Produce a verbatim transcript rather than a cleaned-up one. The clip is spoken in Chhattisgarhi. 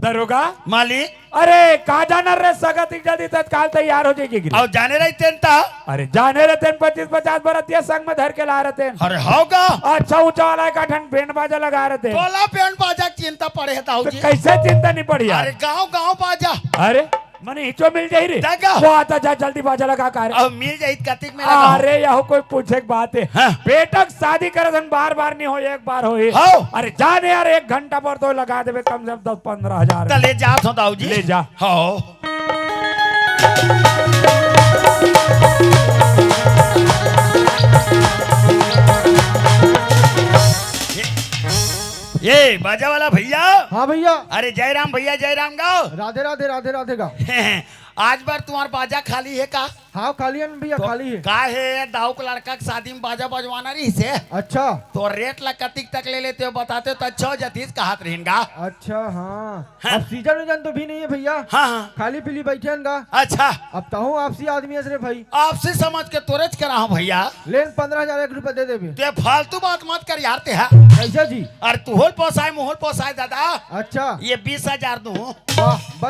दरोगा। मालिक। अरे, का जानन रे, सगा अतिक जल्दी तत्काल तैयार हो जाही गिरी। अउ जाने रहितेन त? अरे, जाने रहितेन, पच्चीस पचास बरतिया संग में धर के लाय रहितेन। अरे, हव गा। अच्छा, ऊंचा वाला एक ठन बैंड बाजा लगाय रहितेन। तोला बैंड बाजा के चिंता पड़े हे, दाऊ जी। कइसे चिंता नइ पड़ही यार? अरे, गांव गांव बाजा। अरे, मने इचो मिल जाही रे। त का? वो आता जा, जल्दी बाजा लगा का रे। अब मिल जाही त कतिक में लगाहूं? अरे, यहू कोई पूछे के बात हे? हां। बेटा के शादी करे सन, बार बार नइ होय, एक बार होही। हव। अरे, जाने यार, एक घंटा बर तो लगा देबे, कम से कम दस पन्द्रह हजार। त ले जात हंव, दाऊ जी। ले जा। हव। ए, बाजा वाला भइया। हां भइया। अरे, जय राम भइया, जय राम गा। राधे राधे, राधे राधे गा। आज बर तुम्हार बाजा खाली हे का? हां, खाली हे न भइया, तो खाली हे। का हे, दाऊ के लड़का के शादी में बाजा बजवाना रहिसे। अच्छा। त रेट ला कतिक तक ले लेते हो, बताते त अच्छा हो जातिस, कहत रहेन गा। अच्छा, हां। हां। अब सीजन वीजन तो भी नइ हे भइया। हां, हां। खाली पीली बइठे हन गा। अच्छा। अब तहूं आपसी आदमी हस रे भई। आपसी समझ के तोरेच करा हंव भइया। ले न, पन्द्रह हजार एक रुपया दे देबे। ते फालतू बात मत कर यार, ते हा। कइसे जी? अरे तुहूं ल पोसाय, मुहूं ल पोसाय दादा। अच्छा। ये बीस हजार दूं। वाह,